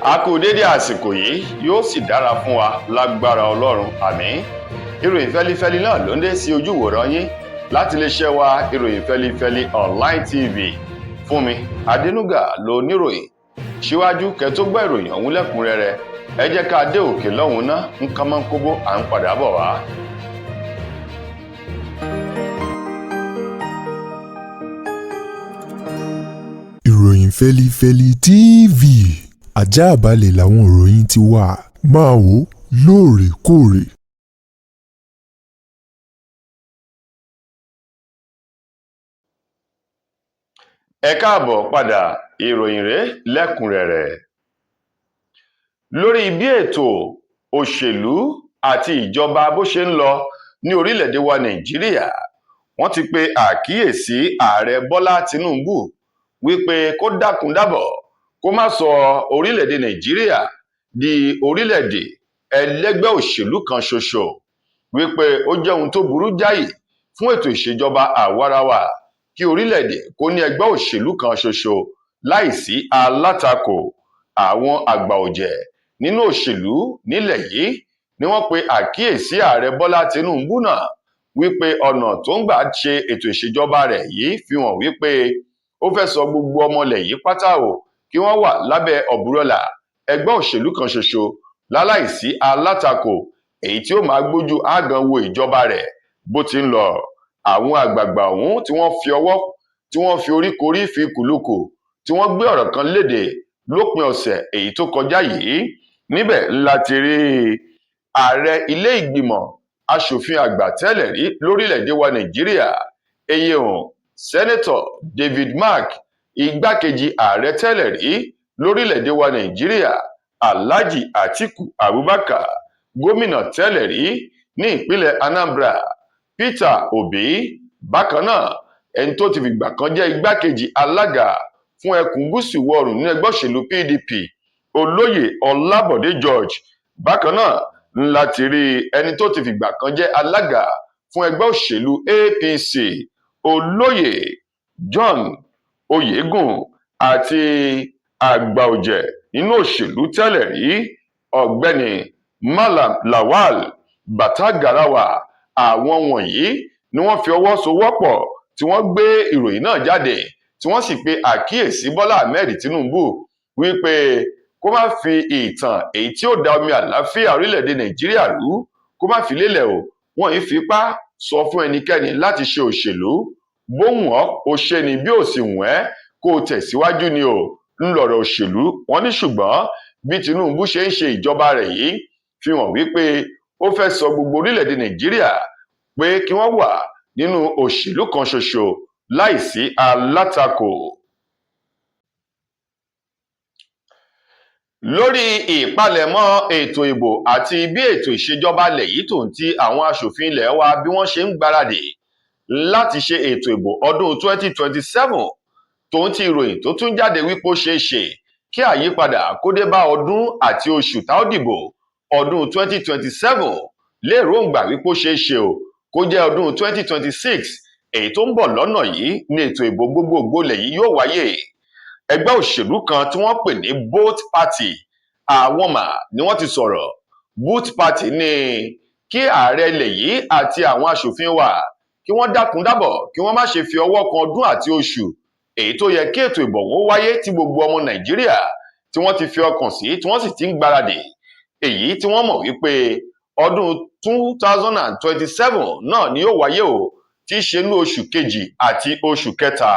A kú dédé àsìkò yìí, yóò sì dára fún wa lágbára Ọlọ́run, àmín. Ìròyìn fẹlifẹli náà ló ń dé sí ojúwòrán yín láti iléeṣẹ́ wa, Ìròyìn Fẹlifẹli Online TV. Fún mi Adénúgà ló níròyìn síwájú. Kẹ́ tó gbọ́ ìròyìn ọ̀hún lẹ́kùnrẹ́rẹ́, ẹ jẹ́ ká dé òkè lọ́hùn ná nǹkan mọ́ kóbó, à ń padà bọ̀ wá. Ìròyìn Fẹlifẹli TV, ajáàbalẹ̀ làwọn ìròyìn ti wà, máa wò lóòrèkóòrè. Ẹ káàbọ̀ padà, ìròyìn rèé lẹ́kùnrẹ́rẹ́. Lórí bí ètò òṣèlú àti ìjọba bó ṣe ń lọ ní orílẹ̀-èdè wa Nàìjíríà, wọ́n ti pe àkíyèsí Ààrẹ Bọ́lá Tinubu wípé kó dákun dábọ̀, kó má sọ orílẹ̀-èdè Nàìjíríà di orílẹ̀-èdè ẹlẹ́gbẹ́ òṣèlú kan ṣoṣo, wípé ó jẹ́ ohun tó burú jáì fún ètò ìṣèjọba àwarawa kí orílẹ̀-èdè kó ní ẹgbẹ́ òṣèlú kan ṣoṣo láìsí alátakò. Àwọn àgbà ọ̀jẹ̀ nínú òṣèlú nílẹ̀ yìí ni wọ́n pe àkíyèsí Ààrẹ Bọ́lá Tinubu náà wípé ọ̀nà tó ń gbà ṣe ètò ìṣèjọba rẹ̀ yìí fi hàn wípé ó fẹ́ sọ gbogbo ọmọlẹ̀ yìí pátá o kí wọ́n wà lábẹ́ ọ̀bùrọ̀là ẹgbẹ́ òṣèlú kan ṣoṣo láláìsí alátakò, èyí tí ó máa gbójú ágan wo ìjọba rẹ̀ bó ti ń lọ. Àwọn àgbààgbà ọ̀hún tí wọ́n fi ọwọ́ tí wọ́n fi oríkorí fi kùlùkù tí wọ́n gbé ọ̀rọ̀ kan léde lópin ọ̀sẹ̀ èyí tó kọjá yìí, níbẹ̀ láti rí ààrẹ ilé ìgbìmọ̀ aṣòfin àgbà tẹ́lẹ̀ rí lórílẹ̀‐èdè wa Nàìjíríà, eyín Sẹ́nẹ́tọ̀ David Mark, igbákejì ààrẹ tẹ́lẹ̀ rí lórílẹ̀‐èdè wa Nàìjíríà, Alhaji Atiku Abubakar, gómìnà tẹ́lẹ̀ rí ní ìpínlẹ̀ Anambra, Peter Obi, bákan náà ẹni tó ti fìgbà kan jẹ́ igbákejì alága fún ẹkùn gúúsù ìwọ̀ oòrùn nínú ẹgbẹ́ òṣèlú PDP, Olóyè Ọlábọ̀dé George, bákan náà ńlá ti rí ẹni tó ti fìgbà kan jẹ́ alága fún ẹgbẹ́ òṣèlú APC, Olóyè John Oyegun, àti àgbà ọ̀jẹ̀ nínú òṣèlú tẹ́lẹ̀ rí, Ọ̀gbẹ́ni Malam Lawal Batagarawa. Àwọn wọ̀nyí ni wọ́n fi ọwọ́ sowọ́pọ̀ tí wọ́n gbé ìròyìn náà jáde, tí wọ́n sì pe àkíyèsí Bọ́lá Ahmed Tinubu wípé kó má fi ìtàn èyí tí ó da omi àlàáfíà orílẹ̀-èdè Nàìjíríà rú, kó má fi lélẹ̀ o. Wọ́n yìí fipá sọ fún ẹnikẹ́ni láti ṣe òṣèlú bóhùn ọ́ ó ṣe ni, bí ò sì wùn ẹ́ kó o tẹ̀síwájú ni o ń lọ̀rọ̀ òṣèlú. Wọ́n ní ṣùgbọ́n bí Tinubu ṣe ń ṣe ìjọba rẹ̀ yìí fi hàn wípé ó fẹ́ sọ gbogbo orílẹ̀-èdè Nàìjíríà pé kí wọ́n wà nínú òṣèlú kan ṣoṣo láìsí alátakò. Lórí ìpalẹ̀mọ́ ètò ìbò àti bí ètò ìṣèjọba ilẹ̀ yìí tòun ti àwọn aṣòfin ilẹ̀ wa bí wọ́n ṣe ń gbáradì láti ṣe ètò ìbò ọdún 2027, tòun ti ìròyìn tó tún jáde wípé ó ṣeé ṣe kí àyípadà kó dé bá ọdún àti oṣù tá ó dìbò ọdún 2027, léròǹgbà wípé ó ṣeé ṣe o kó jẹ́ ọdún 2026 èyí tó ń bọ̀ lọ́nà yìí ní ètò ìbò gbogbogbò ilẹ̀ yìí yóò wáyé. Ẹgbẹ́ òṣèlú kan tí wọ́n pè ní Both Party, àwọn mà ni wọ́n ti sọ̀rọ̀. Both Party ní kí ààrẹ ilẹ̀ yìí àti àwọn aṣòfin wa kí wọ́n dákun dábọ̀, kí wọ́n má ṣe fi ọwọ́ kan ọdún àti oṣù èyí tó yẹ kí ètò ìbò wọn wáyé, tí gbogbo ọmọ Nàìjíríà tí wọ́n ti fi ọkàn sí, tí wọ́n sì ti ń gbáradì, èyí tí wọ́n mọ̀ wípé ọdún 2027 náà ni yóò wáyé o, tí í ṣe ní oṣù kejì àti oṣù kẹta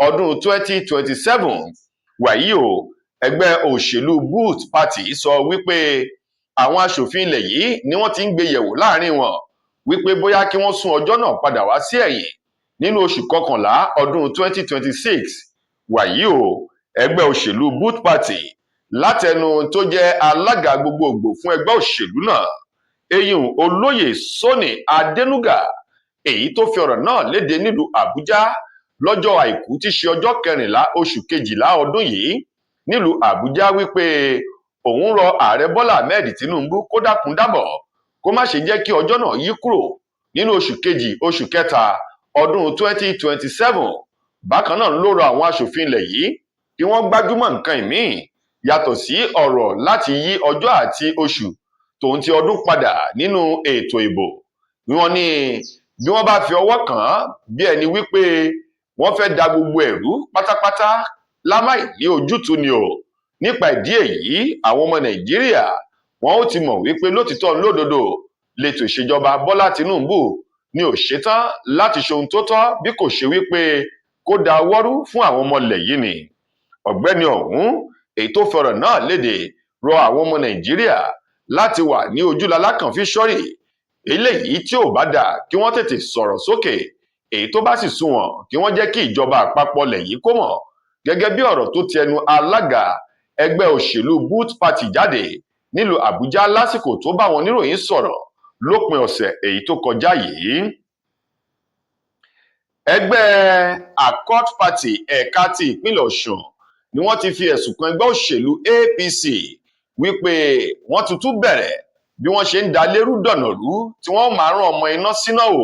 ọdún 2027. Wàyí o, ẹgbẹ́ òṣèlú Boot Party sọ wípé àwọn aṣòfin ilẹ̀ yìí ni wọ́n ti ń gbé yẹ̀wò láàrin wọn wípé bóyá kí wọ́n sún ọjọ́ náà padà wá sí ẹ̀yìn nínú oṣù kọkànlá ọdún 2026. Wàyí o, ẹgbẹ́ òṣèlú Boot Party, látẹnu tó jẹ́ alága gbogbogbò fún ẹgbẹ́ òṣèlú náà, eyín Olóyè Sani Adenuga, èyí tó fi ọ̀rọ̀ náà léde nílùú Àbújá lọ́jọ́ Àìkú tí ṣe ọjọ́ 14 oṣù kejìlá ọdún yìí nílùú Àbújá, wípé òun rọ Ààrẹ Bọ́lá Ahmed Tinubu kó dákun dábọ̀, kó má ṣe jẹ́ kí ọjọ́ náà yí kúrò nínú oṣù kejì oṣù kẹta ọdún 2027. Bákan náà ló rọ àwọn aṣòfin ilẹ̀ yìí kí wọ́n gbájúmọ́ nǹkan ìmíì Yàtọ̀ sí ọ̀rọ̀ láti yí ọjọ́ àti oṣù tòun ti ọdún padà nínú ètò ìbò, wọ́n ní bí wọ́n bá fi ọwọ́ kàn án, bí ẹni wípé wọ́n fẹ́ da gbogbo ẹ̀rú pátápátá lámáì ní ojútùú ni o. Nípa ìdí èyí, àwọn ọmọ Nàìjíríà wọn ó ti mọ̀ wípé lótìtọ́ lódodo lètò ìṣèjọba Bọ́lá Tinubu ni ò ṣetán láti ṣe ohun tó tọ́, bí kò ṣe wípé kó da ọwọ́ rú fún àwọn ọmọ ilẹ̀ yìí ni. Ọ̀gbẹ́ni ọ̀hún, èyí tó fọ̀rọ̀ náà léde, rọ àwọn ọmọ Nàìjíríà láti wà ní ojúlalákàn fi ṣọ́rí eléyìí tí ò bá dà, kí wọ́n tètè sọ̀rọ̀ sókè, èyí tó bá sì sunwọ̀n, kí wọ́n jẹ́ kí ìjọba àpapọ̀ lẹ̀ yìí kó mọ̀, gẹ́gẹ́ bí ọ̀rọ̀ tó ti ẹnu alága ẹgbẹ́ òṣèlú Boot Party jáde nílùú Àbújá lásìkò tó bá wọn níròyìn sọ̀rọ̀ lópin ọ̀sẹ̀ èyí tó kọjá yìí. Ẹgbẹ́ Accord Party ẹ̀ka ti ìpínlẹ̀ Ọ̀ṣun ni wọ́n ti fi ẹ̀sùn kan ẹgbẹ́ òṣèlú APC wípé wọ́n tuntun bẹ̀rẹ̀ bí wọ́n ṣe ń da lérú dọ̀nà rú, tí wọ́n máa rán ọmọ iná síná o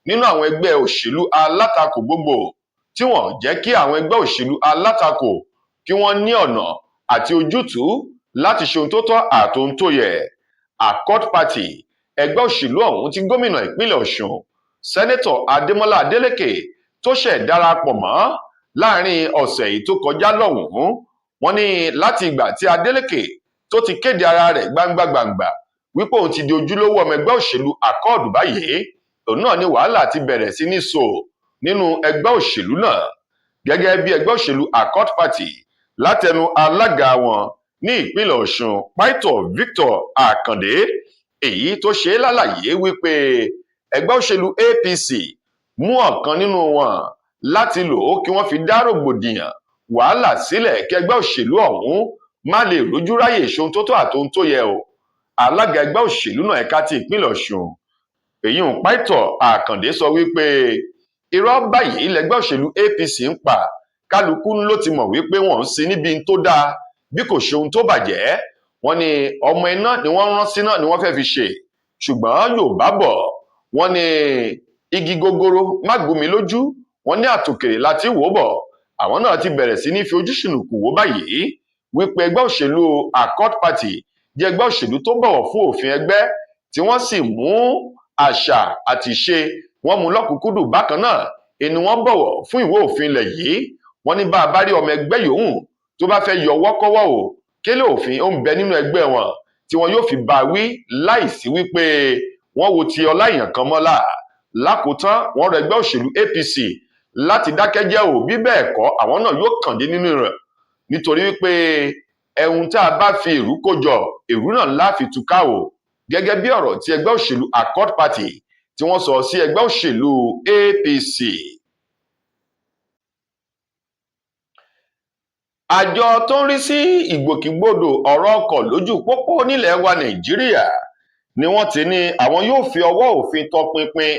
nínú àwọn ẹgbẹ́ òṣèlú alátakò gbogbo, tí wọ́n jẹ́ kí àwọn ẹgbẹ́ òṣèlú alátakò kí wọ́n ní ọ̀nà àti ojútùú láti ṣe ohun tó tọ́ àtohun tó yẹ. Accord Party, ẹgbẹ́ òṣèlú ọ̀hún tí gómìnà ìpínlẹ̀ Ọ̀ṣun, Sẹ́nẹ́tọ̀ Adémọ́lá Adélékè, tó ṣẹ̀ darapọ̀ mọ́ láàrin ọ̀sẹ̀ yìí tó kọjá lọ́hùn-ún, wọ́n ní láti ìgbà tí Adélékè tó ti kéde ara rẹ̀ gbangba-gbàngbà wípé òun ti di ojúlówó ọmọ ẹgbẹ́ òṣèlú Accord báyìí, òun náà ni wàhálà ti bẹ̀rẹ̀ sí ní so nínú ẹgbẹ́ òṣèlú náà. Gẹ́gẹ́ bí ẹgbẹ́ òṣèlú Accord Party látẹnu alága wọn ní ìpínlẹ̀ Ọ̀ṣun, Pító Victor Àkàndé, èyí tó ṣe é lálàyé wípé ẹgbẹ́ òṣèlú APC mú ọ̀kan nínú wọn láti lò ó kí wọ́n fi dá rògbòdìyàn wàhálà sílẹ̀, kí ẹgbẹ́ òṣèlú ọ̀hún má lè rójú ráyè ṣohun tó tọ́ àtohun tó yẹ o. Alága ẹgbẹ́ òṣèlú náà ẹ̀ka ti ìpínlẹ̀ Ọ̀ṣun, èyí ń Pító Àkàndé, sọ wípé irọ́ báyìí lẹgbẹ́ òṣèlú APC ń pa. Kálukú ló ti mọ̀ wípé wọ́n ń sin níbi tó dáa, bí kò ṣe ohun tó bàjẹ́. Wọ́n ní ọmọ iná ni wọ́n rán síná ni wọ́n fẹ́ fi ṣe. Ṣùgbọ́n Yorùbá bọ̀, wọ́n ní igi gogoro má gún mi lójú, wọ́n ní àtòkèrè láti wò bọ̀. Àwọn náà ti bẹ̀rẹ̀ sí ní fi ojú ṣùnùkùn wò báyìí wípé ẹgbẹ́ òṣèlú Accord Party jẹ́ ẹgbẹ́ òṣèlú tó bọ̀wọ̀ fún òfin ẹgbẹ́, tí wọ́n sì mú àṣà àti ìṣe wọ́n mú lọ́kùnkúndùn. Bákan náà ẹni wọ́n bọ̀wọ̀ fún ìwé òfin ilẹ̀ yìí. Wọ́n ní bá a bá rí ọmọ ẹgbẹ́ yòówù tó bá fẹ́ yọ wọ́kọ́wọ́ o, kélé òfin ó ń bẹ nínú ẹgbẹ́ wọn tí wọn yóò fi bá a wí, láìsí wípé wọ́n wo ti ọlá èèyàn kan mọ́lá. Lákòótán, wọ́n rọ ẹgbẹ́ òṣèlú APC láti dákẹ́jẹ́ o, bí bẹ́ẹ̀ kọ́, àwọn náà yóò kàn dé nínú rẹ̀, nítorí wípé ẹ̀hun tá a bá fi èrú kó jọ, èrú náà la fi túká o, gẹ́gẹ́ bí ọ̀rọ̀ tí ẹgbẹ́ òṣèlú Accord Party tí wọ́n sọ sí ẹgbẹ́ òṣèlú APC. Àjọ tó ń rí sí ìgbòkègbodò ọ̀rọ̀ ọkọ̀ lójú pópó nílẹ̀ wa Nàìjíríà ni wọ́n ti ní àwọn yóò fi ọwọ́ òfin tọpinpin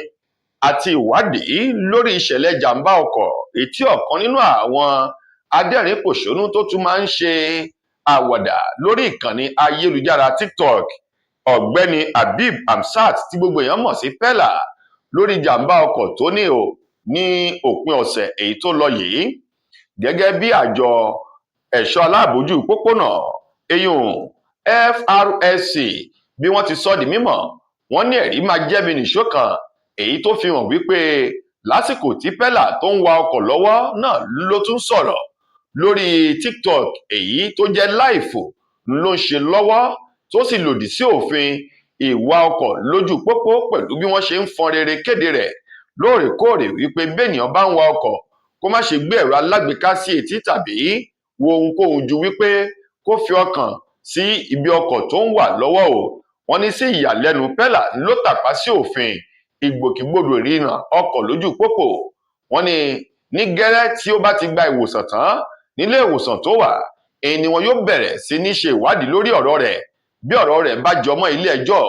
àti ìwádìí lórí ìṣẹ̀lẹ̀ jàǹbá ọkọ̀ ètí ọ̀kan nínú àwọn adẹ́rìn-pòṣónú tó tún máa ń ṣe àwàdà lórí ìkànnì ayélujára TikTok, ọ̀gbẹ́ni Habib Hamsat, tí gbogbo èèyàn mọ̀ sí Pella, lórí jàǹbá ọkọ̀ tó ní o ní òpin ọ̀sẹ̀ èyí tó lọ yìí. Gẹ́gẹ́ bí àjọ ẹ̀ṣọ́ aláàbójú pópónà eyín FRSC bí wọ́n ti sọ di mímọ̀, wọ́n ní ẹ̀rí máa jẹ́ mi nìṣó kan èyí tó fi hàn wípé lásìkò tí Pella tó ń wa ọkọ̀ lọ́wọ́ náà ló tún sọ̀rọ̀ lórí TikTok, èyí tó jẹ́ láìfò ló ń ṣe lọ́wọ́, tó sì lòdì sí òfin ìwà ọkọ̀ lójú pópó, pẹ̀lú bí wọ́n ṣe ń fọn rere kéde rẹ̀ lóòrèkóòrè wípé bẹ́ẹ̀nìyàn bá ń wa ọkọ̀, kó má ṣe gbé ẹ̀rọ alágbèéká sí etí tàbí wo ohunkóhun ju wípé kó fi ọkàn sí ibi ọkọ̀ tó ń wà lọ́wọ́ o. Wọ́n ní sí ìyàlẹ́nu, Pella ló tàpá sí òfin ìgbòkègbodò ìrìnnà ọkọ̀ lójú pópó. Wọ́n ní ní gẹ́rẹ́ tí ó bá ti gba ìwòsàn tán nílé ìwòsàn tó wà, èyí ni wọn yóò bẹ̀rẹ̀ sí ní ṣe ìwádìí lórí ọ̀rọ̀ rẹ̀. Bí ọ̀rọ̀ rẹ̀ bá jọmọ́ ilé ẹjọ́,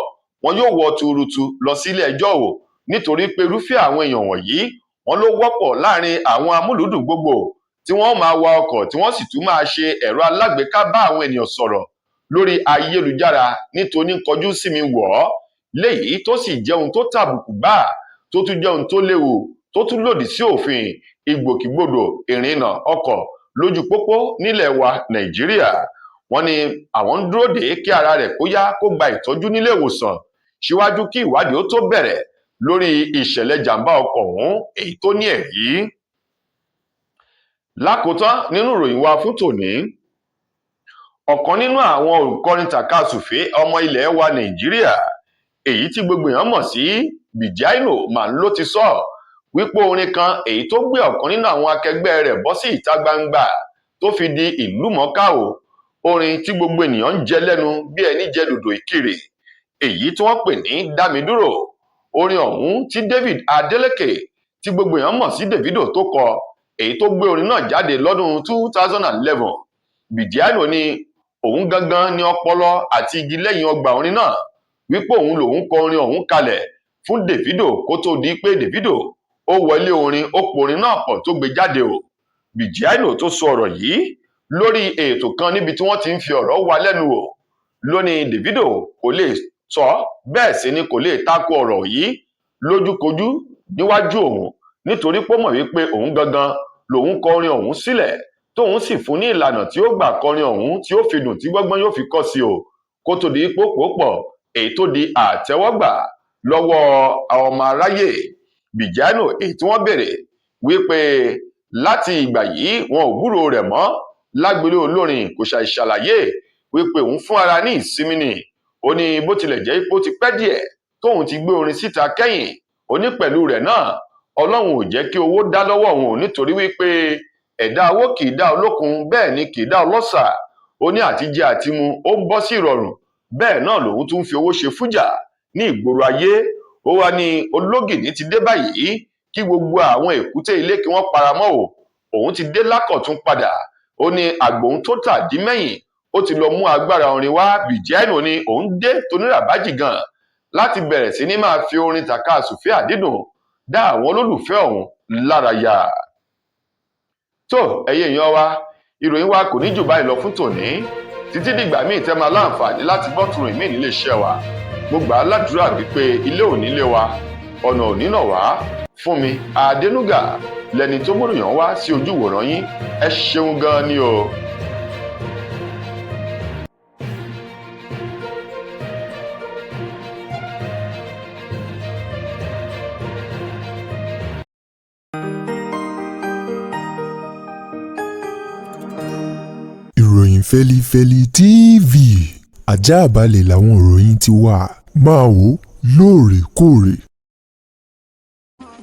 wọn yóò wọ́ tuurutu lọ sí ilé ẹjọ́ o, nítorí pé irúfẹ́ àwọn èèyàn wọ̀nyí wọn ló wọ́pọ̀ láàrin àwọn amúlùúdùn gbogbo tí wọ́n máa wa ọkọ̀, tí wọ́n sì tún máa ṣe ẹ̀rọ alágbèéká bá àwọn ènìyàn sọ̀rọ̀ lórí ayélujára nítorí kọjú sí mi wọ̀ ọ́, léyìí tó sì jẹ́ ohun tó tàbùkù gbáà, tó tún jẹ́ ohun tó léwu, tó tún lòdì sí òfin ìgbòkègbodò ìrìnnà ọkọ̀ lójú pópó nílẹ̀ wa Nàìjíríà. Wọ́n ní àwọn ń dúró dè kí ara rẹ̀ kó yá kó gba ìtọ́jú nílé ìwòsàn síwájú kí ìwádìí ó tó bẹ̀rẹ̀ lórí ìṣẹ̀lẹ̀ jàǹbá ọkọ̀ ọ̀hún èyí tó ní ẹ̀rí. Lákòótán nínú ìròyìn wa fún tòní, ọ̀kan nínú àwọn òǹkọrin tàkasùfé ọmọ ilẹ̀ wa Nàìjíríà èyí tí gbogbo èèyàn mọ̀ sí Bijaino ló ti sọ wípé orin kan èyí tó gbé ọ̀kan nínú àwọn akẹgbẹ́ rẹ̀ bọ́ sí ìta gbangba tó fi di ìlú mọ̀ọ́ká o, orin tí gbogbo ènìyàn ń jẹ lẹ́nu bí ẹni jẹ dòdò ìkirè, èyí tí wọ́n pè ní Dámidúró. Orin ọ̀hún tí David Adeleke tí gbogbo èèyàn mọ̀ sí Davido tó kọ, èyí tó gbé orin náà jáde lọ́dún 2011. Bijaino ní òun gangan ní ọpọlọ àti igi lẹ́yìn ọgbà orin náà, wípé òun lòun kọ orin ọ̀hún kalẹ̀ fún Davido kó tó di pé Davido ó wọlé orin ó porin náà pọ̀ tó gbé jáde o. Bijaino tó sọ ọ̀rọ̀ yìí lórí ètò kan níbi tí wọ́n ti ń fi ọ̀rọ̀ wá lẹ́nu wò lónìí, Davido kò lè sọ bẹ́ẹ̀ sì ni kò lè tako ọ̀rọ̀ yìí lójúkojú níwájú òun, nítorí pé ó mọ̀ wípé òun gangan lòun kọ orin ọ̀hún sílẹ̀, tóun sì fún ní ìlànà tí ó gbà kọrin ọ̀hún tí ó fi dùn tí gbọ́ngbọ́n yóò fi kọ́ sí o, kó tó di pópópọ̀ èyí tó di àtẹ́wọ́gbà lọ́wọ́ ọmọ aráyé. Bijaino èyí tí wọ́n béèrè wípé láti ìgbà yìí wọn ò gbúròó rẹ̀ mọ́ lágbolé olórin, kò ṣàì ṣàlàyé wípé òun fún ara ní ìsinmi ni. Ó ní bó tilẹ̀ jẹ́ pé ó ti pẹ́ díẹ̀ tóun ti gbé orin síta kẹ́yìn, ó ní pẹ̀lú rẹ̀ náà Ọlọ́run ò jẹ́ kí owó dá lọ́wọ́ òun, nítorí wípé ẹ̀dá owó kì í dá olókun, bẹ́ẹ̀ ni kì í dá ọlọ́ṣà. Ó ní àtijẹ àtimu ó ń bọ́ sí ìrọ̀rùn, bẹ́ẹ̀ náà lòun tún fi owó ṣe fújà ní ìgboro ayé. Ó wá ní ológìní ti dé báyìí kí gbogbo àwọn èkúté ilé kí wọ́n paramọ́ o, òun ti dé lákọ̀tún padà. Ó ní àgbòhun tó tà dí mẹ́yìn ó ti lọ mú agbára orin wá. Bijaino ní òun dé toníràbájì gan láti bẹ̀rẹ̀ sí ní máa fi orin tàkasùfé àdídùn dá àwọn olólùfẹ́ ọ̀hún lára yá. Tó ẹ̀yin èèyàn wa, ìròyìn wa kò ní jù báyìí lọ fún tòní. Títí dìgbà míì tẹ́ máa láǹfààní láti gbọ́ tùrùn míì nílé iṣẹ́ wa, mo gbà á ládùúrà wípé ilé ò ní lé wa, ọ̀nà ò ní nà wá. Fún mi Adénúgà lẹni tó múròyìn wá sí ojú ìwòran yín, ẹ ṣeun gan ni o. Ìròyìn Fẹ́lifẹ́li TV àjààbálẹ̀ làwọn ìròyìn ti wà, máa wò lóòrèkóòrè.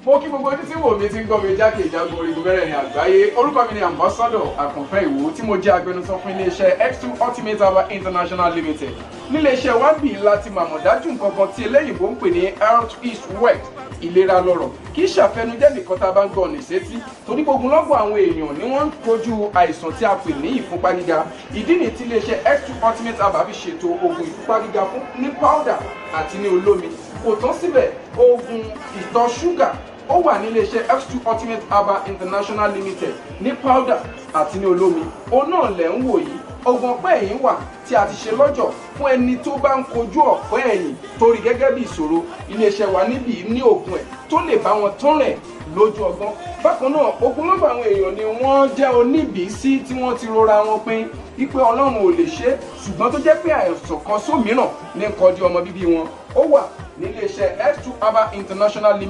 Mo kí gbogbo ojú tí wò mí tí ń gbọ́ mi jákèjádò orígun mẹ́rẹ̀ẹ̀rin àgbáyé. Orúkọ mi ni Ambassador Àkànfẹ́ Ìwò tí mo jẹ́ agbẹnusọ fún iléeṣẹ́ X2 Ultimate Herbal International Limited. Níléeṣẹ́ wa ń bì láti màmọ̀ dájú nǹkan kan tí eléyìnbó ń pè ní health is wealth, ìlera lọ́rọ̀, kì í ṣàfẹnujẹ́ nìkan tá a bá ń gbọ́ ọ̀nà ìsétí, torí gbogbo lọ́gbọ̀ àwọn èèyàn ni wọ́n ń kojú àìsàn tí a pè ní ìfúnpá gíga. Ìdí nìyí tí iléeṣẹ́ X2 Ultimate Herbal fi ṣètò oògùn ìfúnpá gíga fún ní powder àti ní olómi. Kò tán síbẹ̀, oògùn ìtọ̀ ṣúgà ó wà ní iléeṣẹ́ X2 Ultimate Herbal International Limited ní powder àti ní olómi. Òun náà lẹ̀ ń wò yìí. Oògùn ọ̀pẹ́ ẹ̀yìn wà tí a ti ṣe lọ́jọ̀ fún ẹni tó bá ń kojú ọ̀pẹ́ ẹ̀yìn torí gẹ́gẹ́ bí ìṣòro. Iléeṣẹ́ wa níbí ní oògùn ẹ̀ tó lè bá wọn tán rẹ̀ lójú ọgbọ́n. Bákan náà, ogunlọ́gọ̀ àwọn èèyàn ni wọ́n jẹ́ oníbìísí tí wọ́n ti rora wọn pin wípé Ọlọ́run ò lè ṣe, ṣùgbọ́n tó jẹ́ pé àìsàn kan sómìíràn ní nǹkan di ọmọ bíbí wọn. Ó wà níléeṣẹ́ X2 Herbal International Limited.